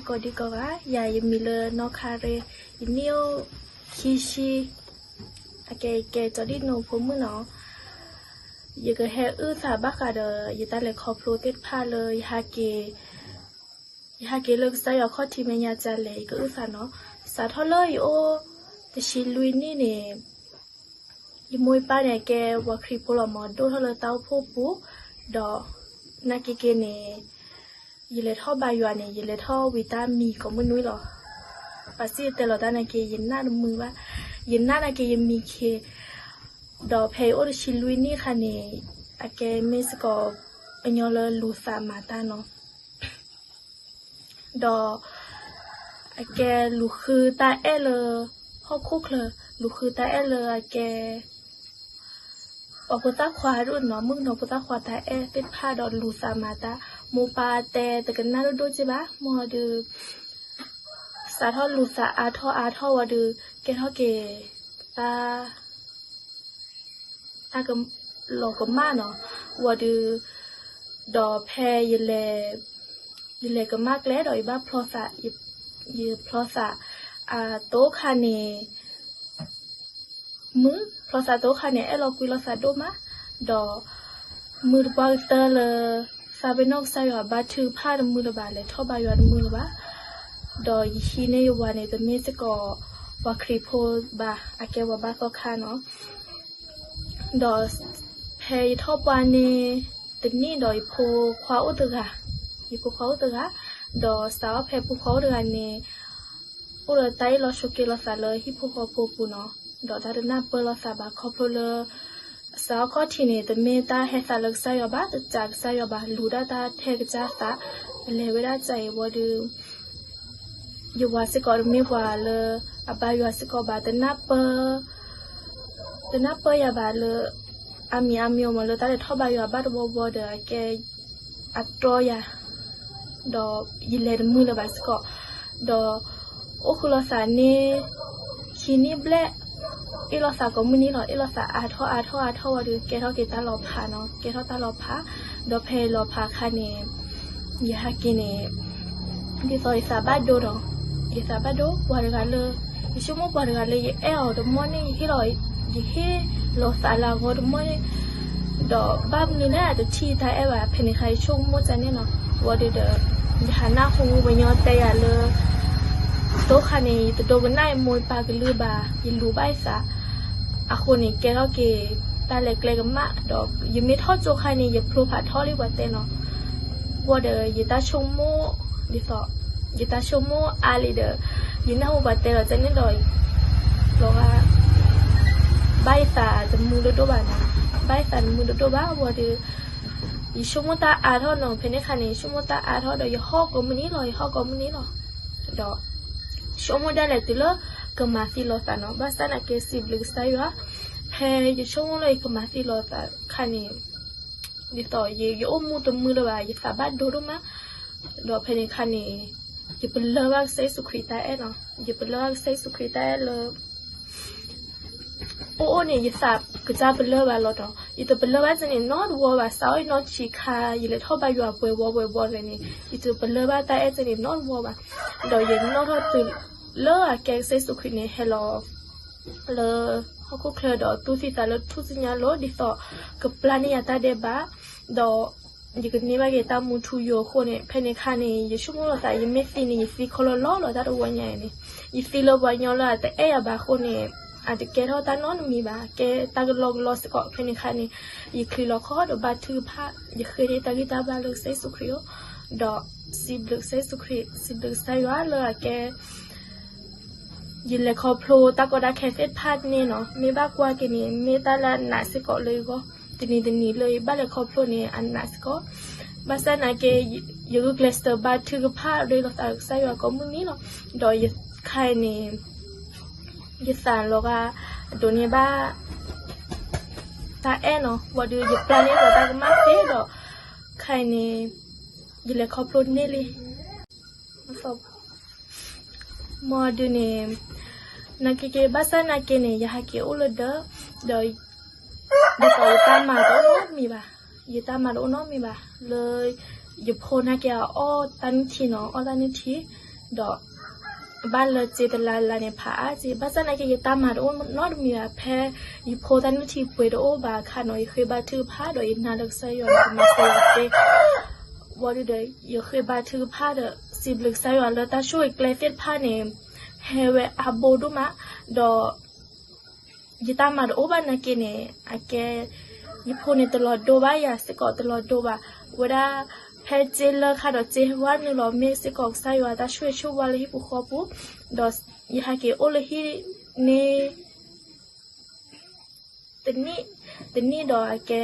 ကိးဒံကိးဂၤ, ယၤယမံၤလၢနီၢ်ခါရ့, ယနံၣ်အိၣ်ခံဆံ, အကဲ ယကဲကၠီဒံၣ်နိဖိမုၣ်နီၤ. ယကဟဲအုၣ်သးဘၣ်ဃးဒီး ယတၢ်လဲၤခီဖျိသ့ၣ်တဖၣ်လၢ ယဟးက့ၤလၢကစၢ်ယွၤခီၣ်ထံးမဲာ်ညါကလဲၣ် ယကအုၣ်သးနီၤ. စးထီၣ်လၢယအိၣ်တဆံလွံၢ်နံၣ်န့ၣ် ယမိၢ်ယပၢ်န့ၣ် အကဲပှၤခရံာ်ဖိလီၤမး ဒိၣ်ထီၣ်လၢတၢ်အိၣ်ဖှိၣ်ပူၤ, ဒီးနာ်က့က့ၤန့ၣ် ယလဲၤထီၣ်ဘါယွၤန့ၣ် ယလဲၤထီၣ်ဝံၤတၢ်မံၤကိးမုၢ်နွံလီၤ. ပှၤစံၣ်တဲၤတဲလီၤတၢ်နာ်က့ ယနၢ်တမုာ်ဘၣ်, ယနၢ်နာ်က့ယမံၤခ့, ဒီးဖဲယအိၣ်တဆံလွံၢ်နံၣ်အခါန့ၣ် အကဲမ့ၢ်စ့ၢ်ကီး အညီလၢလူၤသးမၤတၢ်နီၤ. ဒီးအကဲလူၤဃုတၢ်အဲၣ်လၢဟီၣ်ခိၣ်ချၢ, လူၤဃုတၢ်အဲၣ်လၢအကဲ ပှၤဖိသၣ်ခွါဒိၣ်နီၤ, မုၣ်ကနီၤဖိသၣ်ခွါတၢ်အဲၣ်သ့ၣ်တဖၣ်ဒီးလူၤသးမၤတၢ်, မိၢ်ပၢ်တဲတကနၣ်ဒိၣ်ဒိၣ်က့ဘၣ်, မ့ၢ်ဒုး စးထီၣ်လူၤသးအါထီၣ်အါထီၣ်ဝံၤဒီး ကဲထီၣ်က့ၤတၢ် တၢ်က လီၤကမၣ်နီၤ, ဝံၤဒီး, ဒီးဖဲ ယလဲၤကမၣ်ကျဲဒီး ယဘၣ်ဖျီသး, ယဖျီသး အတိၢ်ခါန့ၣ် မုာ်, ဖျီသးတိၢ်ခါန့ၣ် အဲၣ်လီၤကွံလိာ်သးဒိၣ်မး, ဒီးမုာ်တပှၢ်ကတၢၢ်လၢ သးပ့ၤနီၣ်ကစၢ်ယွၤဘါထုကဖၣ်တမုာ်လၢၤဘၣ်, လဲၤထီၣ်ဘါယွၤတမုာ်လၢၤဘၣ်, ဒီးယဟံးန့ၢ်ယဝၤန့ၣ် တမ့ၢ်စ့ၢ်ကီးပှၤခရံာ်ဖိဘၣ်, အကဲပှၤဘါသီခါနီၤ. ဒီးဖဲယထီၣ်ပှၢ်န့ၣ် တနံၣ်ဒီးယဖိခွါအိၣ်တဂၤ, ယဖိခွါအိၣ်တဂၤ, ဒီးစးထီၣ်ဖဲဖိခွါအိၣ်တဂၤန့ၣ် အိၣ်ဒီးတၢ်အ့ၣ်လိာ်ဆိးက့လိာ်သးလၢဟံၣ်ဖိဃီဖိပူၤနီၤ, ဒီးတၢ်တနၢ်ပၢၢ်လိာ်သးဘၣ်ခီဖျိလၢ စးထီၣ်ခီၣ်ထံးန့ၣ် တမ့ၢ်တၢ်ဟဲသးလၢကစၢ်ယွၤဘၣ်, တစးကစၢ်ယွၤဘၣ်, လူၤဒၣ်တၢ်ထဲကစၢ်သး, လဲၤဝဲဒၣ်ကစၢ်အံၤဝံၤဒီး ယဝၤစ့ၢ်ကီးတမ့ၢ်ပှၤလၢအဘါယွၤစ့ၢ်ကီးဘၣ်, တနၢ်ပၢၢ် တနၢ်ပၢၢ်ယၤဘၣ်လၢ အါမံၤအါမံၤအမး လၢတၢ်လဲၤထီၣ်ဘါယွၤဘၣ်တဘီဘီဒီး အကဲ အတြီယၤ, ဒီးယလဲၤတမုာ်လၢၤဘၣ်စ့ၢ်ကီး, ဒီးအိၣ်ဃုာ်လိာ်သးန့ၣ် ခံနံၣ်ဘျဲၣ်, အ့ၣ်လိာ်သးကိးမုၢ်နံၤလီၤ, အ့ၣ်လိာ်သးအါထီၣ်အါထီၣ်အါထီၣ်ဝံၤဒီး ကဲထီၣ်က့ၤတၢ်လီၤဖးနီၤ, ကဲထီၣ်တၢ်လီၤဖး, ဒီးဖဲလီၤဖးအခါန့ၣ် ယဟဲက့ၤန့ၣ် ဒ်သိးယသးဘၣ်ဒိဒီး, ယသးဘၣ်ဒိ ပှၤတဂၤလၢ ယဆိကမိၣ်ပှၤတဂၤလၢယအဲၣ်အီၤတမီၢ်န့ၣ် ယဟ့ၣ်လီၤ, ယဟ့ၣ်လီၤသးလၢအဂီၢ်တမီၢ်န့ၣ်, ဒီးဘၣ်မနုၤလဲၣ် အတထံၣ်တၢ်အဲၣ်ဘၣ် ဖဲန့ၣ်ခါ ယဆိကမိၣ်တၢ်န့ၣ်နီၤ, ဝံၤဒီး ယဟးနၢ်ဟူဝဲညီတဲယၤလၢ တိၢ်ခါန့ၣ် ယတဒိကနၣ်ယမိၢ်ယပၢ်ကလုၢ်ဘၣ်, ယလူၤဘၣ်ယသး, အဃိန့ၣ် ကဲထီၣ်က့ၤ တၢ်လဲၤကျဲကမၣ်, ဒီးယမ့ၢ်ထီၣ်ကၠိခါန့ၣ် ယဖျိဖးထီလံပှၤတဲနီၤ, ဝံၤဒီးယတၢ်ဆိကမိၣ် ဒ်သိး ယတၢ်ဆိကမိၣ်အါလံဒီး ယနၢ်ဟူပှၤတဲလီၤတၢ်န့ၣ်ဒီး လီၤဂာ် ဘၣ်ယသးတမုာ်ဒိၣ်ဒိၣ်ဘၣ်နီၤ, ဘၣ်ယသးတမုာ်ဒိၣ်ဒိၣ်ဘၣ် ဝံၤဒီး ယဆိကမိၣ်တၢ်အါထီၣ်နီၤ, ဖဲန့ၣ်ခါန့ၣ် ယဆိကမိၣ်တၢ်အါထီၣ်ဒီး ယဟီၣ်ကိးမုၢ်နံၤလီၤ, ယဟီၣ်ကိးမုၢ်နံၤလီၤ, ဒီး ဆိကမိၣ်ဒၣ်လဲာ်တုၤလၢ ကမၤသံလီၤသးနီၤ, ဘၣ်ဆၣ်နာ်က့ စံးဘျုးကစၢ်ယွၤ, ဖဲယဆိကမိၣ်လၢယကမၤသံလီၤသးခါန့ၣ် ဒ်သိးယအိၣ်မူတမုာ်လၢၤဘၣ်, ယသးဘၣ်ဒိဒိၣ်မး, ဒီးဖဲန့ၣ်ခါန့ၣ် ယပလၢၢ်ဘၣ်ကစၢ်ယ့ၣ်ၡူးခရံာ်တၢ်အဲၣ်နီၤ, ယပလၢၢ်ဘၣ်ကစၢ်ယ့ၣ်ၡူးခရံာ်တၢ်အဲၣ်လၢ အိၣ်အိၣ်န့ၣ် ယသးကစၢ်ပလၢၢ်ဘၣ်လီၤဒီး ယတပလၢၢ်ဘၣ်ကစၢ်န့ၣ်နီတဝီဘၣ်, စးအီၣ်ယနီၢ်ဆံးခါ ယလဲၤထီၣ်ဘါယွၤပှဲၤဝီပှဲၤဝီလဲၣ်န့ၣ် ယတပလၢၢ်ဘၣ်တၢ်အဲၣ်ကစၢ်န့ၣ်နီတဝီဘၣ်, ဒီးယနီၣ်ထီၣ်တုၤလၢအကဲကစၢ်ယ့ၣ်ၡူးခရံာ်န့ၣ် ဟဲလီၤ လၢဟီၣ်ခိၣ်ချၢဒီးတူၢ်သံသးလၢထူၣ်စုညါလိၤ ဒ်သိးကပျၢ်န့ၢ်ယၤတၢ်ဒဲးဘး, ဒီးယကန့ၢ်ဘၣ်က့ၤတၢ်မူထူယိာ်အဃိန့ၣ် ဖဲန့ၣ်ခါန့ၣ် ယဆိကမိၣ်လီၤသး ယမ့ၢ်သံန့ၣ် ယသံခီလီၤလီၤလီၤတၢ်တဝီညါအံၤန့ၣ်, ယသံလၢပှၤကညီလၢအတအဲၣ်ယၤဘၣ်အဃိန့ၣ် အတကဲထီၣ်တၢ်နီတမံၤဘၣ်, ကဲတၢ်ကလီကလီစ့ၢ်ကီး, ဖဲန့ၣ်ခါန့ၣ် ယချံးလီၤခီဒီးဘါထုကဖၣ်, ယဃ့န့ၢ်တၢ်ဂံၢ်တၢ်ဘါလၢကစၢ်ယ့ၣ်ၡူးခရံာ်အအိၣ်, ဒီးစံးဘျုးကစၢ်ယ့ၣ်ၡူးခရံာ်, စံးဘျုးကစၢ်ယွၤလၢအကဲ ယလဲၤခီဖျိတၢ်ကီတၢ်ခဲသ့ၣ်တဖၣ်န့ၣ်နီၤ, မ့ၢ်ဘၣ်ကွၢ်က့ၤန့ၣ် မ့ၢ်တၢ်လၢအနးစ့ၢ်ကီးလၢယဂီၢ်, တနံၤတနံၤလၢယဘၣ်လဲၤခီဖျိန့ၣ် အနးစ့ၢ်ကီး, ဘၣ်ဆၣ်နာ်က့ ယဂုာ်ကျဲးစၢးဘါထုကဖၣ်ရ့လိာ်သးကစၢ်ယွၤကိးမုၢ်နံၤလီၤ, ဒီးယခါအံၤန့ၣ် ယသးလီၤဂာ် ဒိးန့ၢ်ဘၣ် တၢ်အဲၣ်နီၤ, ဝံၤဒီးယပျၢ်န့ၢ်ဒီးတၢ်ကမၣ်သ့ဒီး ခါအံၤန့ၣ် ယလဲၤခီဖျိန့ၢ်လံ မ့ၢ်ဒုးန့ၣ် နာ်က့က့ၤဘၣ်ဆၣ်နာ်က့န့ၣ် ယဟးက့ၤအိၣ်လၢဒၢး, ဒီး ဒ်သိးယတၢ်မၤတအိၣ်နီတမံၤဘၣ်, ယတၢ်မၤတအိၣ်နီတမံၤဘၣ်, လၢ ယဖိနာ်က့အီၣ်တၢ်နုၢ်ထံနီၤ, အီၣ်တၢ်နုၢ်ထံ, ဒီး ဘၣ်လၢစ့တလါလါန့ၣ် ဖးအါက့, ဘၣ်ဆၣ်သနာ်က့ ယတၢ်မၤတအိၣ်နီတမံၤဘၣ်, ဖဲယဖိတၢ်နုၢ်ထံပှဲၤတအိၣ်ဘၣ်အခါနီၤ, ယဃ့ဘါထုကဖၣ်ဒီး ယနာ်လၢကစၢ်ယွၤကမၤစၢၤယၤသ့, ဝံၤဒီး ယဃ့ဘါထုကဖၣ်ဒီး စံးဘျုးကစၢ်ယွၤလၢတၢ်ဆိၣ်ဂ့ၤကျဲသ့ၣ်တဖၣ်န့ၣ် ဟဲဝဲအါဘိဒိၣ်မး, ဒီး ယတၢ်မၤတအိၣ်ဘၣ်နာ်က့န့ၣ် အကဲ ယဖိန့ၣ်တလီၤဒိဘၣ်, ယၤစ့ၢ်ကီးတလီၤဒိဘၣ်, ဝဲဒၣ် ဖဲစ့လၢခါဒီးစ့ဟဲဝဲနုာ်လီၤ မ့ၢ်စ့ၢ်ကီးကစၢ်ယွၤတၢ်ဆိၣ်ဂ့ၤဆိၣ်ဝါလၢဟံၣ်ပူၤဃီပူၤ, ဒီးယဟဲက့ၤအိၣ်လၢဟံၣ်န့ၣ် တနံၣ်, တနံၣ်ဒီးအကဲ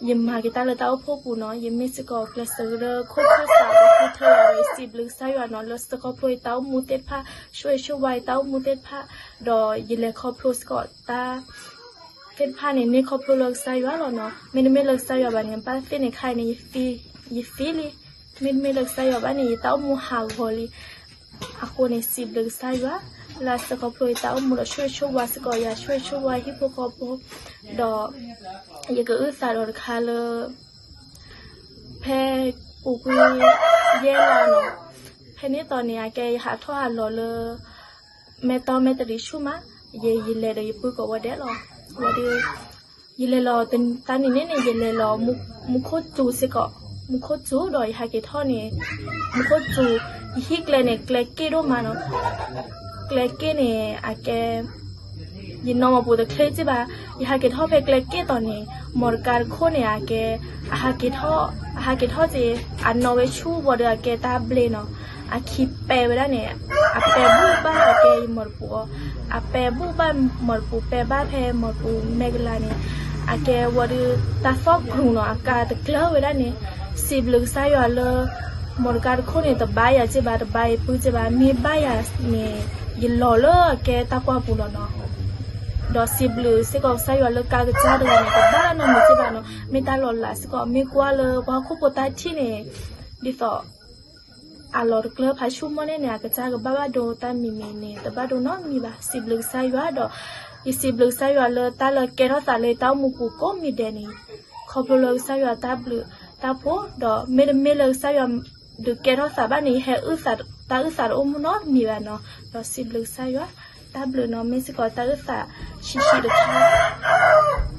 ယမၤက့ၤတၢ်လၢတၢ်အိၣ်ဖှိၣ်ပူၤနီၤ, ယမ့ၢ်စ့ၢ်ကီးကျဲးစၢးလၢခိၣ်ဖၢၣ်သးဒီးခိၣ်ထၢယၤဒီး ယစံးဘျုးကစၢ်ယွၤနီၤ, လၢစ့ၢ်ကီးဖျိယတၢ်အိၣ်မူသ့ၣ်တဖၣ်, ဆိၣ်ဂ့ၤဆိၣ်ဝါယတၢ်အိၣ်မူသ့ၣ်တဖၣ်, ဒီးယလဲၤခီဖျိစ့ၢ်ကီးတၢ် သ့ၣ်တဖၣ်န့ၣ် မ့ၢ်ခီဖျိလၢကစၢ်ယွၤလီၤနီၤ, မ့တမ့ၢ်လၢကစၢ်ယွၤဘၣ်န့ၣ် ဘၣ်သ့ၣ်န့ၣ်ခါအံၤန့ၣ် ယသံ, ယသံလံ, မ့တမ့ၢ်လၢကစၢ်ယွၤဘၣ်န့ၣ် ယတၢ်အိၣ်မူဟးဂီၤလံ, အဃိန့ၣ် စံးဘျုးကစၢ်ယွၤ လၢစ့ၢ်ကီးဖျိယတၢ်အိၣ်မူဒီးဆိၣ်ဂ့ၤဆိၣ်ဝါစ့ၢ်ကီးယၤ ဆိၣ်ဂ့ၤဆိၣ်ဝါဟံၣ်ဖိဃီဖိ, ဒီး ယကအုၣ်သးဒီးတခါလၢ ဖဲပူၤကွံာ်ယဲၢ်လါနီၤ, ဖဲန့ၣ်အသိးန့ၣ် အကဲယဟးထီၣ်ဟးလီၤလၢ မဲၢ်တီမဲၢ်တရံးဆူၣ်မး, ယဲ ယလဲၤဒီးယပုၢ်ကိးဝဲဒဲးလီၤ, ဝံၤဒီး ယလဲၤလီၤတနံၤန့ၣ်န့ၣ် ယလဲၤလီၤမူခိၣ်စူၤစ့ၢ်ကီး, မူခိၣ်စူၤဒီးယဟးက့ၤထီၣ်န့ၣ်, မူခိၣ်စူၤ, ယဟံၣ်ကျဲန့ၣ် ကျဲက့ၣ်ဒိၣ်မးနီၤ, ကျဲက့ၣ်န့ၣ် အကဲ ယနီၢ်မီၢ်ပူၤတချ့စ့ၢ်ဘၣ်, ယဟးက့ၤထီၣ်ဖဲကျဲက့ၣ်အသိးန့ၣ် မီၢ်တကါတခိၣ်န့ၣ် အကဲ အဟးက့ၤထီၣ်, အဟးက့ၤထီၣ်စ့ၢ်, အနီၣ်ဝဲဆူၣ်ဝံၤဒီးအကဲတၢ်ဘျ့နီၤ, အခံပဲာ်ဝဲဒၣ်န့ၣ်, အပဲာ်ဘူၣ်ဘၣ်အကဲယမီၢ်တပူၤအီၤ, အပဲာ်ဘူၣ်ဘၣ်မီၢ်တပူၤ ပဲာ်ဘၣ်ဖဲမီၢ်တပူၤမဲာ်ကလၤန့ၣ်, အကဲဝံၤဒီးတၢ်သီၣ်ကြူၤနီၤ အကါတကျၢၤဝဲဒၣ်န့ၣ်, စံးဘျုးကစၢ်ယွၤလၢ မီၢ်တကါတခိၣ်န့ၣ် တဘါယၤစ့ၢ်ဘၣ် တဘါယပုၢ်စ့ၢ်ဘၣ်, မ့ၢ်ဘၣ်ယၤန့ၣ် ယလီၤလၢအကဲတၢ်ကွၢ်ပူၤလီၤနီၤ. ဒီးစံးဘျုးစ့ၢ်ကီးကစၢ်ယွၤလၢကါကစၢ်တဂၤန့ၣ် တဘၣ်နီတမံၤစ့ၢ်ဘၣ်နီၤ, မ့ၢ်တၢ်လီၤလးစ့ၢ်ကီး မ့ၢ်ကွၢ်လၢပှၤဟီၣ်ခိၣ်ဖိတၢ်ထံၣ်န့ၣ်, ဒ်သိး အလီၤတကျၢၤဖးဆူၣ်မီၢ်န့ၣ်န့ၣ် အကစၢ်ကဘၣ်ဘၣ်ဒိတၢ်မံၤမံၤန့ၣ် တဘၣ်ဒိနီတမံၤဘၣ်, စံးဘျုးကစၢ်ယွၤဒီး ယစံးဘျုးကစၢ်ယွၤလၢတၢ်လၢကဲထီၣ်သးလၢယတၢ်အိၣ်မူပူၤကိးမံၤဒဲးန့ၣ်, ခီဖျိလၢကစၢ်ယွၤတၢ်ဘျုးတၢ်ဖှိၣ်, ဒီးမ့တမ့ၢ်လၢကစၢ်ယွၤဒုးကဲထီၣ်သးဘၣ်န့ၣ် ယဟဲအုၣ်သးတၢ်အုၣ်သးတအိၣ်မူနီတမံၤဘၣ်နီၤ, ဒီးစံးဘျုးကစၢ်ယွၤ, တၢ်ဘျုးနီၤ မ့ၢ်စ့ၢ်ကီးတၢ်အုၣ်သးဆံးဆံးတခါ